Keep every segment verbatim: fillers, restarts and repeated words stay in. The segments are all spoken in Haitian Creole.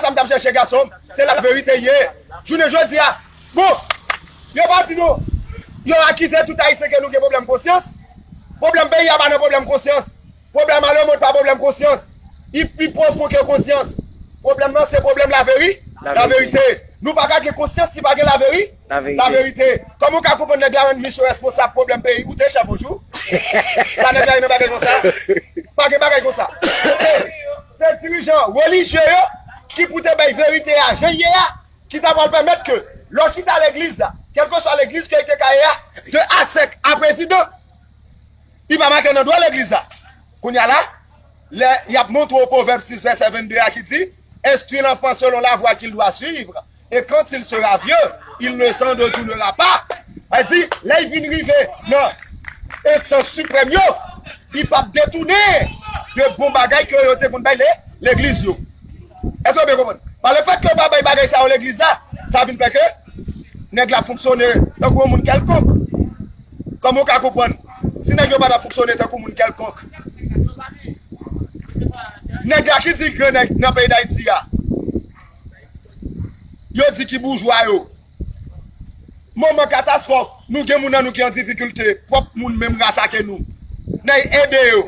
Sa m t ap chèche, gason m. Se laverite ye. Jounen jodi a, bon, yo pa di nou, yo akize tout Ayisyen ke nou gen pwoblèm konsyans. Pwoblèm peyi a pa nan pwoblèm konsyans. Pwoblèm a lemonn pa pwoblèm konsyans. Li pi pwofon ke konsyans. Pwoblèm nan se pwoblèm laveri, laverite. Nou pa ka gen konsyans si pa gen laveri, laverite. Kòman w ka konprann nèg la rann misyon responsab pwoblèm peyi? Ou te chèf yon jou? Sa nèg la ye nan bagay konsa? Pa gen bagay konsa. Se dirijan relijye yo ki pou te bay verite a jan l ye a, ki ta pral pèmèt ke lè w chita legliz la, kèlkeswa legliz ke li te ka ye a, de a sèk a prezidan, li pa make nan dwa legliz la. Kounye a la, lè y ap montre w Pwovèb sis vèsè vennde a ki di, Instruis l'enfant selon la voie qu'il doit suivre, et quand il sera vieux, il ne s'en détournera pas. Sa di, lè y vin rive nan enstans siprèm yo, li p ap detounen de bon bagay ke yo te konn bay le, legliz yo. Èske w byen konprann? Pa lefèt ke yo pa bay bagay sa yo legliz la, sa vin fè ke nèg la fonksyone tankou yon moun kèlkonk. Kòman w ka konprann? Si nèg yo pa t ap fonksyone tankou moun kèlkonk, nèg la ki di grann nèg nan peyi Dayiti a, yo di ki boujwa yo. Moman katastwòf, nou gen moun nan nou ki an difikilte, pwòp moun menm ras ake nou. N a ede yo.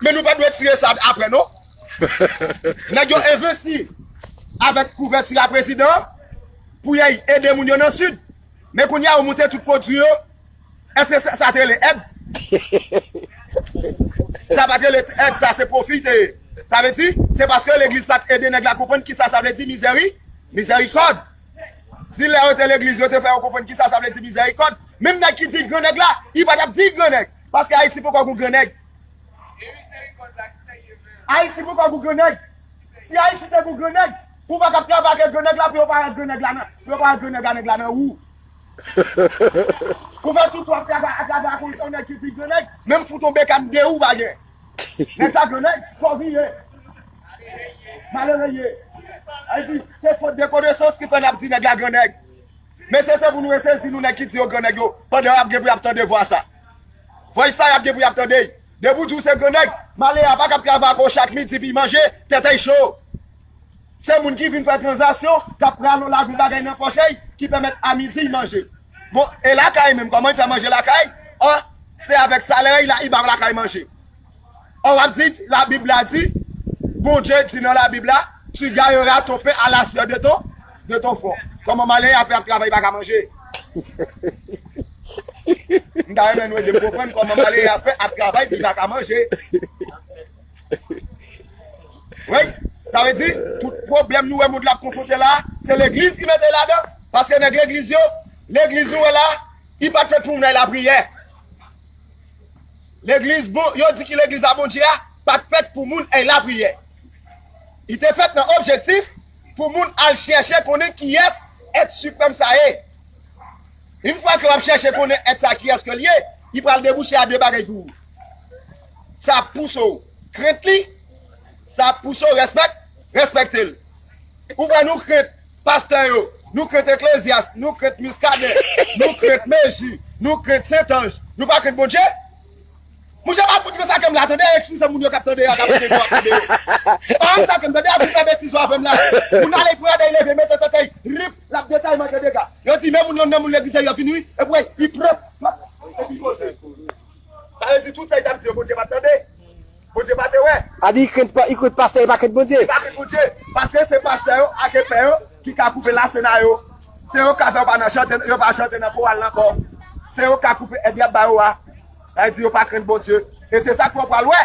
Men nou pa dwe tire sa apre, non. Nèg yo envesti avèk kouvèti a prezidan an pou y al ede moun yo nan Sid. Men kounye a, yo moute tout pwodui yo. Èske sa, sa te rele èd? Sa pa t rele èd, sa se pwofi te ye. Sa vle di, se paske legliz pa t ede nèg la konprann kisa sa vle di mizèri, mizèrikòd. Si lè yo te legliz, yo te fè yo konprann kisa sa vle di mizèrikòd, menm nèg ki di l grannèg la, li pa t ap di l grannèg. Paske Ayiti poko gon grannèg. Ayiti poko gon grannèg. Si Ayiti te gon grannèg, ou pa t ap travay ak grannèg la pou yo pa wè grannèg la nan, pou yo pa wè grannèg a nèg la nan ou. Pou fè tout w ap travay, ap travay ak yon nèg ki di grannèg, menm fout yon bekàn de ou pa gen. Nèg sa grannèg, fò vire. Malere ye. Sa vle di, se fot de konesans ki fè n ap di nèg la grannèg. Mesye, se pou nou resezi nou nèg ki di yo grannèg yo, pandan y ap gen pou y ap tande vwa sa. Vwa sa y ap gen pou y ap tande. Depi w di w se grannèg, malere a pa k ap travay ak ou chak midi pou y manje, tèt a y cho. Se moun ki vin fè tranzaksyon, k ap rale yon lavi bagay nan pòch li, ki pèmèt a midi y manje. Bon, e lakay menm, kòman y fè manje lakay? Ò, se avèk salè y la, y ba lakay manje. Ò, w ap di, Labib la di, Bondye di nan Labib la, tu gagneras ton pain à la sueur de ton, de ton front. Kòman malere a fè ap travay, pa ka manje? M ta renmen nou ede m konprann kòman malere a fè ap travay, li pa ka manje. Wi, sa vle di, tout pwoblèm nou wè mond la ap konfwonte la, se legliz ki mete ladan. Paske nèg legliz yo, legliz nou wè la, li pa t fèt pou moun al lapriyè. Legliz bon, yo di ki legliz a Bondye a, pa t fèt pou moun al lapriyè. Li te fèt nan objektif pou moun al chèche konnen kiyès èt siprèm sa ye. Yon fwa ke w ap chèche konnen èt sa kiyès ke l ye, li pral debouche a de bagay pou ou. Sa ap pouse w krent li, sa ap pouse w respèk, respekte l. Ou wè nou krent pastè yo, nou krent Eklezyas, nou krent Miskaden, nou krent Meji, nou krent Sentanj, nou pa krent Bondye? Monchè, pa fout gen sa ke m la tande, eskize moun yo k ap tande yo, k ap tande yo, ap tande yo. Pa sa ke m tande, a vin fè betiz yo avè m la. Moun ale pou gade, leve, mete tèt li, rip, l ap detay mande dega. Yo di, men moun yo nan moun legliz yo vin wi, epi li pran, epi poze. Sa vle di tout sa li t ap di yo, Bondye pa t tande. Bondye pa te wè. A di, li krent pa, li krent pastè, li pa krent Bondye. Li pa krent Bondye. Paske se pastè yo ak epè yo ki ka koupe lasena yo. Se yo k ka fè yo pa nan chante, yo pa chante nan koral ankò. Se yo k ka koupe èd y ap ba yo a. Sa vle di yo pa krent Bondye. E se sa k fè w pral wè.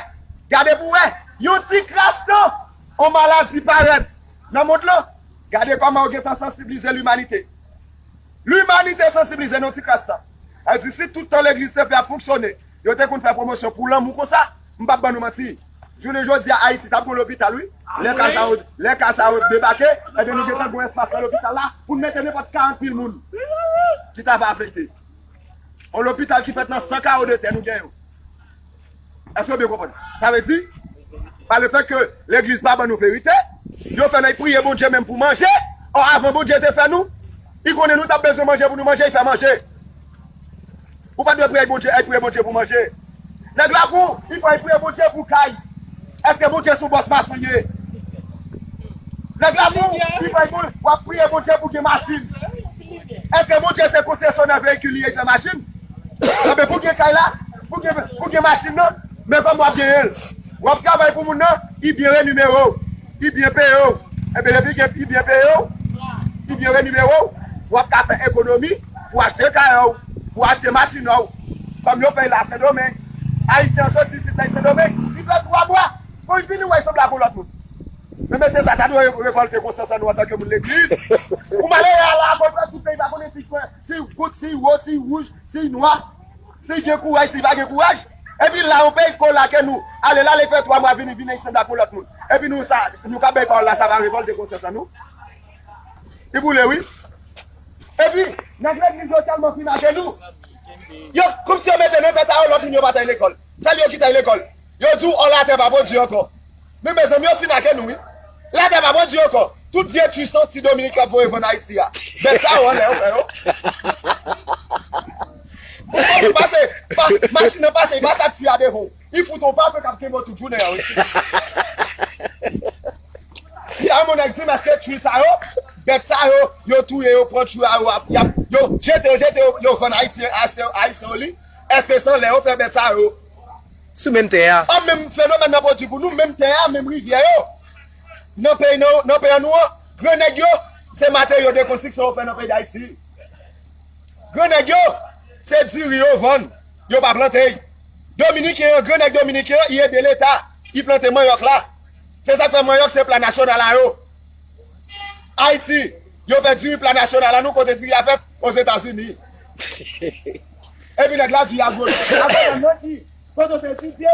Gade pou w wè. Yon ti kras tan, yon maladi parèt nan mond lan. Gade kòman yo gentan sansiblize limanite. Limanite sansiblize nan ti kras tan. Sa vle di si tout tan legliz te fè ap fonksyone, yo te konn fè pwomosyon pou lanmou konsa, m p ap ban nou manti. Jounen jodi a, Ayiti t ap gon lopital, wi. Lè ka sa yo, lè ka sa yo debake, ebyen nou gentan gon espas nan lopital la pou n mete nenpòt karant mil moun ki ta va afekte. Yon lopital ki fèt nan san kawo de tè nou gen yo. Èske w byen konprann? Sa vle di, pa lefèt ke legliz pa ban nou verite, yo fè n al priye Bondye menm pou manje. Ò, avan Bondye te fè nou, li konnen nou t ap bezwen manje pou nou manje, li fè manje. Ou pa dwe priye Bondye, al priye Bondye pou manje. Nèg la bon, li fè al priye Bondye pou kay. Èske Bondye se yon bòs mason ye? Nèg la pou li bay moun, w ap priye Bondye pou gen machin. Èske Bondye se konsesyonè veyikil li ye, fè machin? Anben, pou gen kay la, pou gen, pou gen machin nan, men kòman w ap genyen l? W ap travay pou moun nan, li byen renimere w, li byen peye w. Enben, depi gen, li byen peye w, li byen renimere w, w ap ka fè ekonomi pou achte kay ou, pou achte machin ou. Kòm yo fè l la Sendomeng, Ayisyen an soti isit la Sendomeng, li fè twa mwa, pou l vini wè l sanble ak yon lòt moun. Men mesye sa ta dwe revòlte konsyans an nou antanke moun legliz. Ou malere a la, konprann tout peyi pa konnen si kwen, si goud, si wo, si wouj, si nwa, si gen kouraj, si pa gen kouraj. Epi la, yon peyi k pi wo lake nou, ale la, li fè twa mwa, vini, vini, sanble ak yon lòt moun. Epi nou sa, nou ka bay pawòl la, sa va revòlte konsyans an nou. Li boule, wi. Epi, nèg legliz yo tèlman fin ake nou. Yo, kòmsi yo mete nan tèt a yo, lòt moun yo pa t al lekòl. Sèl yo ki t al lekòl. Yo di w, ò, latè pa pwodui ankò. Men mezanmi, yo fin ake nou, wi. Latè pa pwodui ankò. Tout vye twi santi Dominik yo ap voye vann Ayiti a. Bèt sa yo anlè yo, frè yo. Ou pase, pa, machin nan pase, li pase ak twi a devan w. Li fout yon pafe k ap kenbe w tout jounen an, wi. Si a yon nèg di m, èske twi sa yo, bèt sa yo, yo touye yo, pran twi a yo, ap, y ap, yo jete yo, jete yo, yo vann Ayisyen, Ayisyen, Ayisyen yo li, èske se anlè yo fè bèt sa yo? Sou menm tè a. An menm fenomèn nan pwodui pou nou, menm tè a, menm rivyè yo. Nan peyi, nan, nan peyi an nou an, gran nèg yo, se materyo de konstriksyon yo fè nan peyi Dayiti. Gran nèg yo, se diri yo vann, yo pa plante. Dominiken an, gran nèg dominiken an, li ede leta, li plante manyòk la. Se sa k fè manyòk se pla nasyonal a yo. Ayiti, yo fè diri pla nasyonal a nou kote diri a fèt, Ozetazini. Epi nèg la di agwonòm. Agwonòm nan ki? Kote w te etidye?